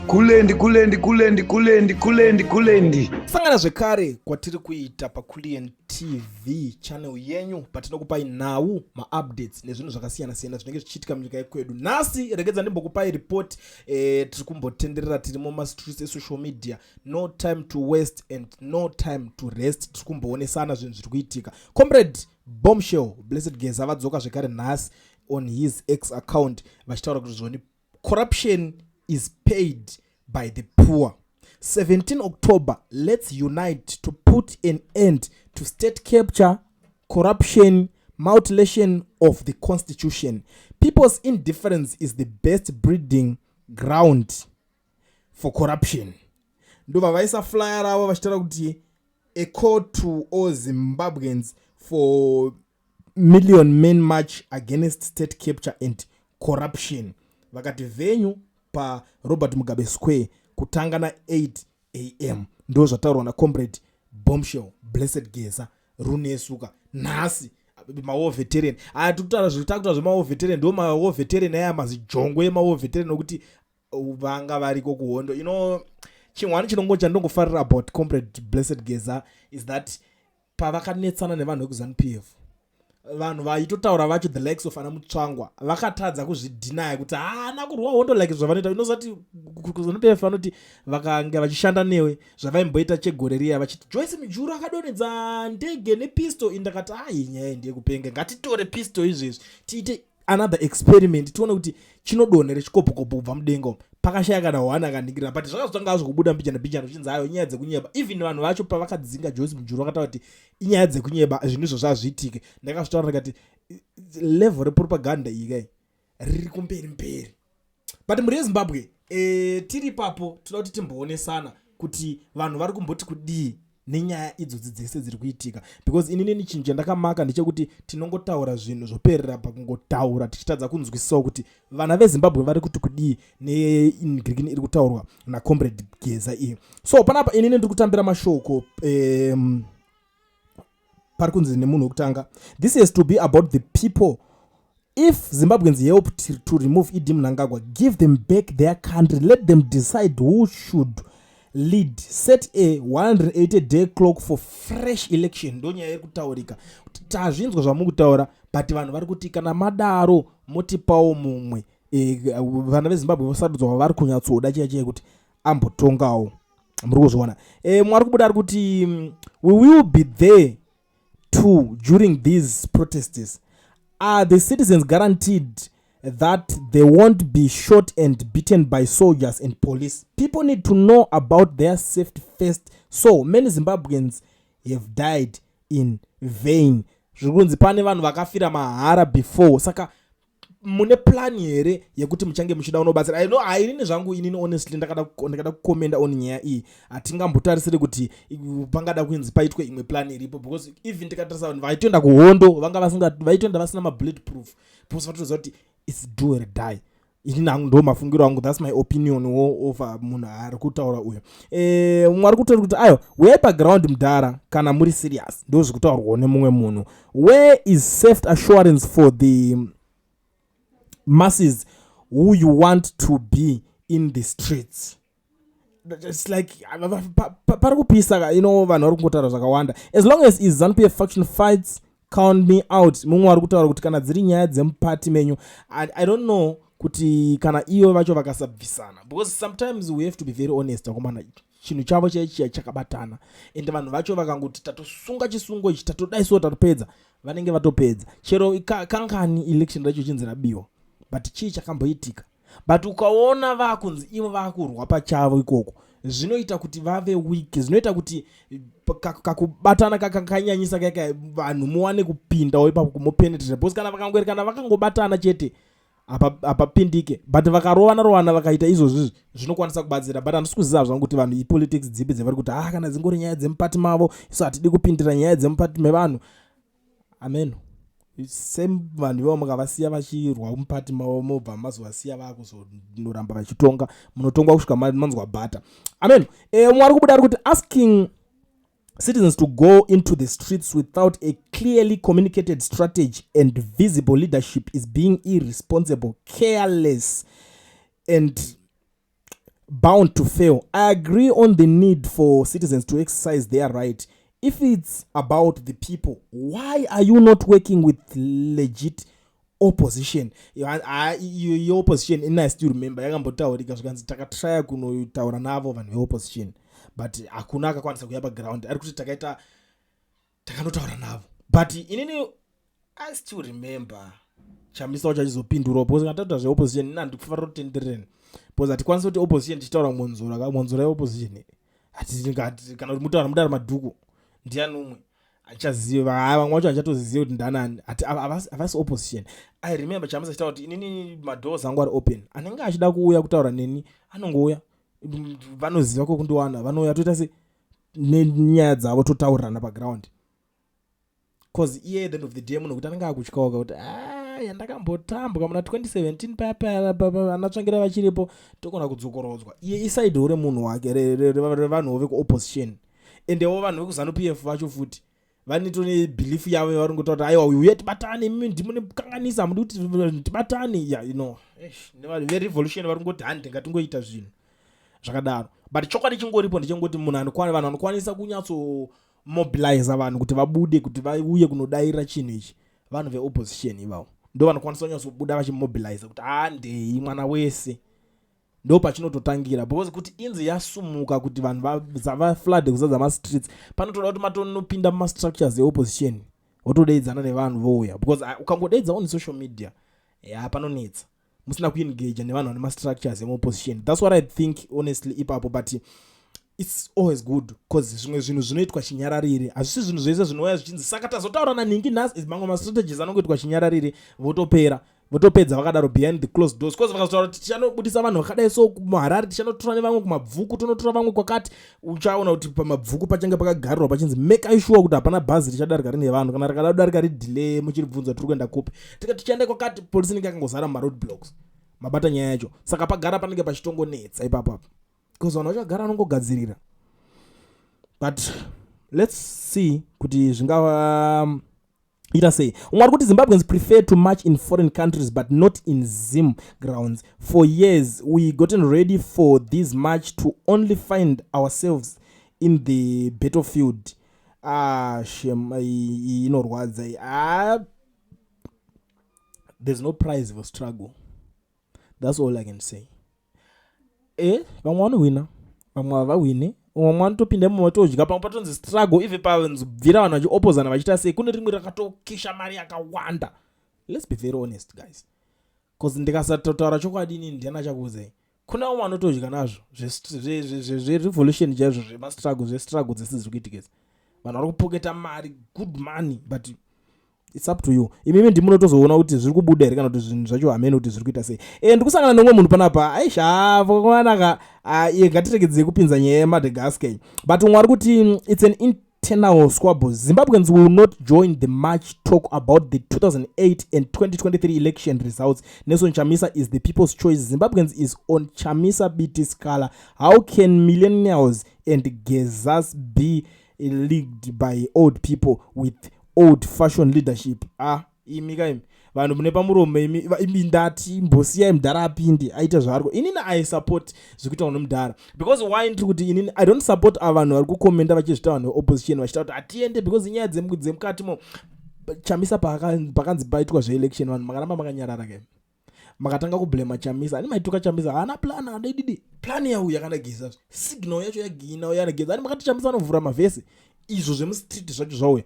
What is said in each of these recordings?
Kulendi, kulendi, kulendi, kulendi, kulendi, kulendi. Sangana zvekare kwatiri kuita paCulian TV channel yenyu, patinokupai nhau, maupdates nezvinhu zvakasiyana siyana zvinenge zvichiitika munyika yekwedu. Nhasi regedza ndimbokupai report. Tiri kumbotenderera, tiri mumastreets esocial media. No time to waste and no time to rest. Tiri kumboonesana zvinhu zviri kuitika. Comrade Bombshell Blessed Geza vadzoka zvekare nhasi on his X account, vachitaura kuti zvoni corruption is paid by the poor. 17 October, let's unite to put an end to state capture, corruption, mutilation of the constitution. People's indifference is the best breeding ground for corruption. Ndobva vaisa flyer ravo vachitaura kuti a call to all Zimbabweans for Million Man March against state capture and corruption. Vakati venue paRobert Mugabe Square, kutanga na8 am. Ndo zvataurwa nacomrade Bombshell Blessed Geza Runesuka nhasi. Mawar veteran aya tikutaura, zvitakuta zvemawar veteran, ndo mawar veteran aya, mazijongwe emawar veteran, nokuti vanga variko kuhondo. Chinhu chinongo chandongofarira about Comrade Blessed Geza is that pavakanetsana nevanhu vekuZANU PF, vanhu vaitotaura vacho, the likes of ana Mutsvangwa, vakatadza kuzvidhinaya kuti haana kurwa hondo like zvavanoita. Inozati kuZANU PF vanoti vakanga vachishanda newe, zvavaimboita chegore riya, vachiti Joyce Mujuru akadonhedza ndege nepistol. Indakati ai, nyaya ndeyekupenga, ngatitore pistol izvezvi tiite another experiment, tione kuti chinodonha rechikopokopo kubva mudenga umu. Pakashaya kana one akaningirira, but zvakazotanga hazvo kubuda mbijana mbijana, zvichinzi ayo inyaya dzekunyeba. Even vanhu vacho pavakadzinga Joyce Mujuru, vakataura kuti inyaya dzekunyeba, zvinhu izvo zvazviitike. Ndakazvitaura ndikati level repropaganda iyi kai riri kumberi mberi. But mhuri yeZimbabwe, tiri ipapo, toda kuti timboonesana kuti vanhu vari kumboti kudii nenyaya idzodzi dzese dziri kuitika, because inini chinhu chandakamaka ndechekuti tinongotaura zvinhu zvoperera pakungotaura, tichitadza kunzwisisawo kuti vana veZimbabwe vari kuti kudii neingirikini iri kutaurwa nacomrade Geza iyi. So panapa inini ndiri kutambira mashoko. Pari kunzi nemunhu wekutanga, "This has to be about the people. If Zimbabweans help to remove ED Mnangagwa, give them back their country. Let them decide who should lead. Set a 180 day clock for fresh election." Ndo nyaya iri kutaurika kuti tazvinzwa zvamukutaura, but vanhu vari kuti kana madaro motipawo mumwe. Vana veZimbabwe vosarudzwa vari kunyatsoda chiya chiya kuti ambotongawo. Muri kuzviona? Mwari kubuda ari kuti, "We will be there too during these protests. Are the citizens guaranteed that they won't be shot and beaten by soldiers and police? People need to know about their safety first. So many Zimbabweans have died in vain." Zviri kunzi pane vanhu vakafira mahara before, saka mune plan here yekuti muchange muchida unobatsira? No, hainini zvangu inini, honestly, ndakada kukomenda on nyaya iyi. Hatingambotarisiri kuti pangada kuinzi paitwe imwe plan iripo, because even tikatarisa vanhu vaitoenda kuhondo, vanga vasinga, vaitoenda vasina mabullet proof, because vatoziva kuti it's do or die. Inini hangu ndo mafungiro angu, that's my opinion wo over munhu ari kutaura uyo. Mumwe ari kutaura kuti ayo, "Uyai paground mudhara kana muri serious." Ndo zviri kutaurwawo nemumwe munhu. "Where is safe assurance for the masses who you want to be in the streets?" It's like pari kupisa. Vanhu vari kungotaura zvakawanda. "As long as is ZANU PF faction fights, count me out." Mumwe ari kutaura kuti kana dziri nyaya dzemupati menyu, I don't know kuti kana iyo vacho vakasabvisana, because sometimes we have to be very honest, vakomana, chinhu chavo chaichiya chakabatana, ende vanhu vacho vakangoti tatosunga chisungo ichi, tatodai so, tatopedza, vanenge vatopedza. Chero kangani election racho chinzi rabiwa, but chii chakamboitika? But ukaona vakunzi ivo vakurwa pachavo ikoko, zvinoita kuti vave weak, zvinoita kuti kakubatana kakanyanyisa kaka vanhu muwane kupindawo ipapo kumupenetrate, because kana vakangoerekana vakangobatana chete, hapapindike. But vakarovana rovana vakaita izvozvizvi, zvinokwanisa kubatsira. But handisi kuziva zvangu kuti vanhu ipolitics dzipi dzevari kuti, ah, kana dzingori nyaya dzemupati mavo, isu hatidi kupindira nyaya dzemupati mevanhu. Amen. Same vanhu ivavo mukavasiya vachirwa mupati mavo, mobva mazovasiya vakuzonoramba vachitonga, munotongwa kusvika manzwa bhata. Amen. Mumwe ari kubuda ari kuti, "Asking citizens to go into the streets without a clearly communicated strategy and visible leadership is being irresponsible, careless and Bound to fail. I agree on the need for citizens to exercise their right. If it's about the people, why are you not working with legit opposition? Yeopposition ini I still remember yakambotaurika, zvikanzi takatraya kunotaura navo vanhu veopposition, but hakuna akakwanisa kuuya paground. Ari kuti takaita, takanotaura navo, but inini I still remember Chamisa wacho achizopindurawo, because kataura zveopposition, ini handikufarira kutenderereni, because hatikwanisi kuti opposition tichitaura Mwonzora. Mwonzora yeopposition? Kana kuti mutaura mudaro Madhuku, ndiani umwe achaziva? Vamwe vacho hachatozivi kuti ndanani. Havasi opposition. I remember Chamisa achitaura kuti inini madoors angu ari open, anenge achida kuuya kutaura neni anongouya, vanoziva kwekundiwana, vanouya, toita se nenyaya dzavo, totaurirana paground, 'cause iye at the end of the day munhu kuti anenge akutyaoka kuti a yandakambotambwa muna 2017 paya anaTsvangira vachiripo, togona kudzokorodzwa. Iye isaidiwo remunhu wake, revanhuwo vekuopposition. Endewo vanhu vekuZANU PF vacho futi vaneto nebelief yavo yavari ngotaura kuti aiwa, uye tibatane, imi ndimunekanganisa, hamudi kuti tibatane. Ya, verevolution vari kungoti handi, ngatingoita zvinhu zvakadaro. But chokwadi chingoripo ndechengoti munhu, vanhu vanokwanisa kunyatsomobiliza vanhu kuti vabude, kuti vauye kunodayira chinhu ichi, vanhu veopposition ivavo ndo vanokwanisa kunyatsobuda vachimobiliza kuti handei mwana wese. Ndo pachinototangira, because kuti inzi yasumuka, kuti vanhu vaflood kuzadza mastreets, panotoda kuti matonopinda mumastructures eopposition, wotodeidzana nevanhu vouya, because ukangodeidza on social media ya, panonetsa musina kuengage nevanhu vane mastructures emuopposition. That's what I think honestly ipapo. But it's always good, 'cause zvimwe zvinhu zvinoitwa chinyararire, hazvisi zvinhu zvese zvinouya zvichinzi saka tazotaura naningi nhasi. Mamwe mastrategies anongoitwa chinyararire, votopera, votopedza vakadaro behind the closed doors, 'cause vakazotaura kuti tichanobudisa vanhu vakadai so kumaHarare, tichanotora nevamwe kuMabvuku, tonotora vamwe kwakati, uchaona kuti paMabvuku pachange pakagarirwa pachinzi make sure kuti hapana bhazi richadarika rine vanhu, kana rakada kudarika ridelay, muchiribvunza tiri kuenda kupi, tikati tichaenda kwakati, polisi inenge yakangozara mumaroad blocks. Mabata nyaya yacho. Saka pagara panenge pachitongonetsa ipapapo, because vanhu vachagara vanongogadzirira. But let's see kuti zvingava ita sei. Umwe ari kuti Zimbabweans prefer to march in foreign countries but not in Zim grounds. For years we gotten ready for this march to only find ourselves in the battlefield. Ah, shem, inorwadza. Ah, there's no prize for struggle, that's all I can say. Vamwe vanohwina, vamwe havahwini, vamwe vanotopinda imomo vatodya. Pamwe patonzi struggle, even panzobvira vanhu vachiopozana vachiita sei, kune rimwe rakatokisha mari yakawanda. Let's be very honest, guys, 'cause ndikasatotaura chokwadi inini ndiani achakuudzai? Kuna vamwe vanotodya nazvo zverevolution chaizvo, zvemastruggle, zvestruggle dzese dziri kuitika idzi. Vanhu vari kupoketa mari, good money, but it's up to you. Imimi ndimunotozoona kuti zviri kubuda here kana kuti zvinhu zvacho hamene kuti zviri kuita sei. Ndikusangana nemumwe munhu panapa. Aisha vakanaka, iye ngatiregedzei kupinza nyaya yeMadagascar, but umwe ari kuti it's an internal squabble. Zimbabweans will not join the march. Talk about the 2008 and 2023 election results. Nelson Chamisa is the people's choice. Zimbabweans is on Chamisa Biti Scala. How can millennials and Gezas be leagued by old people with old fashion leadership? Ah, imi kaimi, vanhu mune pamuromo imi. Imi ndati mbosiyai mudhara apinde aite zvaari. Inini I support zviri kuitwa nemudhara, because why ndiri kuti inini I don't support ava vanhu vari kukomenda vachizvita vanhu veopposition, vachita kuti hatiende because inyaya dzemukatimo. Chamisa pakanzi paitwa zveelection, vanhu makaramba makanyarara ke, makatanga kublema Chamisa. Ani maituka Chamisa haana plan, adididi plan yau yakanageza, signal yacho yagina yanageza. Ani makati Chamisa anovhura mavhesi, izvo zvemustreet zvacho zvauya,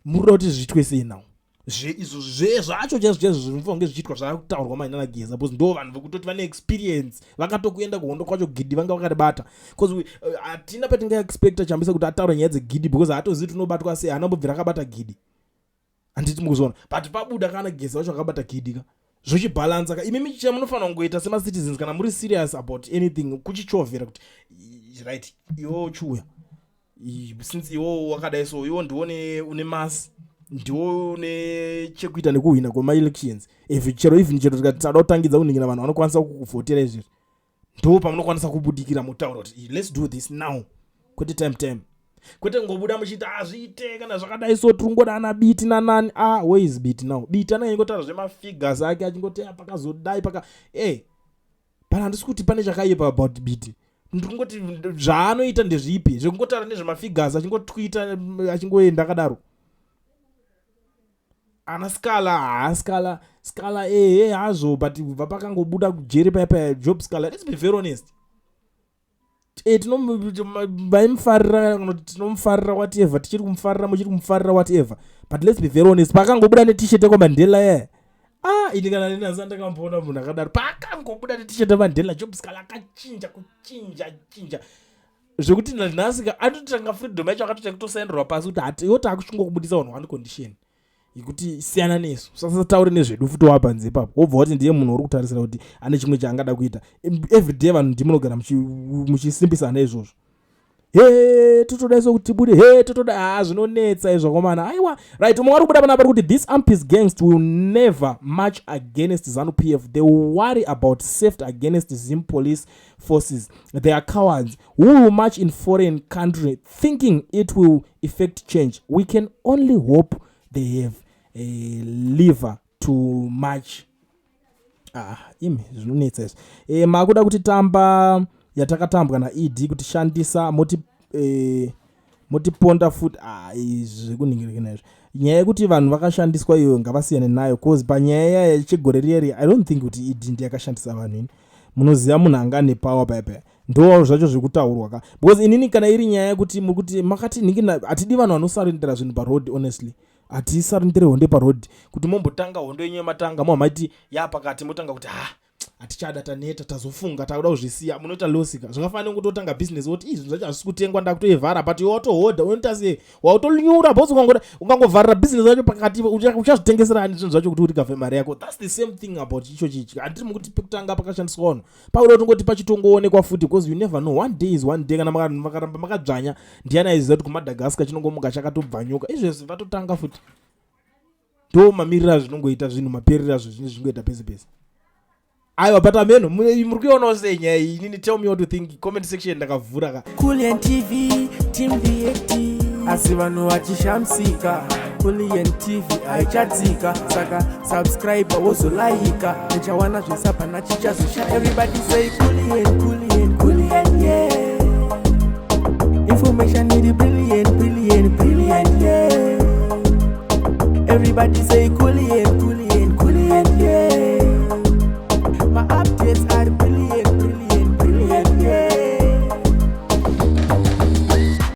muri kuda kuti zviitwe sei now? Izvo zvacho chaizvo chaizvo zvinofanira kunge zvichiitwa zvakutaurwa mainanageza, because ndo vanhu vekutoti vane experience, vakatokuenda kuhondo kwacho, gidi vanga vakaribata, because hatina patingaexpecta Chamisa kuti ataure nyaya dzegidi, because haatozivi tinobatwa sei, haana mbobvira akabata gidi, handiti mukuzoona? But pabuda kana Geza vacho vakabata gidi ka, zvochibhalansa ka. Imimi chamunofanira kungoita semacitizens kana muri serious about anything, kuchichovhera kuti right, iwo chiuya, since iwo wakadai so, iwo ndiwo une masi, ndiwo une chekuita nekuhwina kwemaelections. If chero, even chero tikati tada kutangidza kuningira vanhu vanokwanisa kukuvhotera izvezvi, ndo pamunokwanisa kubudikira mutaura kuti let's do this now, kwete time time, kwete ngobuda muchiti azviite kana zvakadai so, tiri kungoda ana Biti nanani. Ah, where is Biti now? Biti anenge achingotaura zvemafigures ake, achingoti, "Ah, pakazodai paka." E, pana handisi kuti pane chakaipa about Biti. Ndikungoti zvaanoita ndezvipi zvekungotaura nezvemafigures, achingotwita, achingoenda akadaro. Ana Sikhala, haa, Sikhala, Sikhala, ehe hazvo, but kubva pakangobuda kujeri paya paya, Job Sikhala, let's be very honest, vaimufarira kana kuti tinomufarira, whatever, tichiri kumufarira, muchiri kumufarira, whatever, but let's be very honest, paakangobuda neT-shirt yekwaMandela yaya, ah, ini kana nini handisati ndakamboona munhu akadaro. Paakangobuda neT-shirt yaMandela, Job Sikhala akachinja, kuchinja chinja zvekuti nanhasi ka atotanga freedom yacho akatoita kutosaindirwa pasi kuti hati iwo taakuchingokubudisa on one condition yekuti siyana nesu, usasataure nezvedu futi wapanze ipapo. Wobva wati ndiye munhu uri kutarisira kuti ane chimwe chaangada kuita. Everyday vanhu ndimunogara muchisimbisana izvozvo, he, totoda iso kuti tibude, he, totoda. Ha, zvinonetsa izvo, komana. Aiwa, right, umwe wari kubuda panapa ari kuti, "This Ampis gangs will never march against ZANU PF. They will worry about safety against Zim police forces. They are cowards who will march in foreign country thinking it will effect change. We can only hope they have a liver to march." Ah, imi, zvinonetsa izvi. Makuda kuti tamba yatakatambwa naED kutishandisa moti motiponda futi. Ah, izvi zvekuningirikina izvi. Nyaya yekuti vanhu vakashandiswa iyo ngavasiyane nayo, cause panyaya yechegore riyeri, I don't think kuti ED ndiye akashandisa vanhu. Ini munoziva munhu anga ane power paya paya, ndo zvacho zvekutaurwa ka, because inini kana iri nyaya yekuti muri kuti makati nhingi, hatidi vanhu vanosarendera zvinhu paroad. Honestly, hatisarendere hondo paroad kuti mombotanga hondo yenyu yematanga, mohamaiti yapakati, motanga kuti ha, hatichada, taneta, tazofunga, takuda kuzvisiya. Munoita losika. Zvakafanira kungototanga bhizinesi woti izvi zvacho hazvisi kutengwa, ndakutoivhara, but iwe watohodha, unoita sei? Wautonyura bhosi. Ukangovharira bhizinesi yacho pakati, uchazvitengesera ani zvinhu zvacho kuti urikavhe mari yako? That's the same thing about icho chichi. Handiri mukuti pekutanga pakashandiswa vanhu, pakuda kuti ungoti pachitongoonekwa futi, because you never know, one day is one day. Kana vakaramba makadzvanya, ndiani aiziva kuti kuMadagascar chinongomuka chakatobvanyuka? Izvezvi vatotanga futi. Ndo mamiriro azvinongoita zvinhu, maperero azvo zvinhu zvingoita pese pese. Aiwa, but ameno muri kuionawo sei nyaya iyi? Inini, tell me what you think, comment section ndakavhura ka. Kulian TV, Team VAT. Asi vanhu vachishamisika, Kulian TV haichatsika, saka subscribe, wozolaika, uchawana zvese, hapana chichazosha. Everybody say Kulian, Kulian, Kulian, yeah. Information iri brilliant, brilliant, brilliant, yeah. Everybody say Kulian.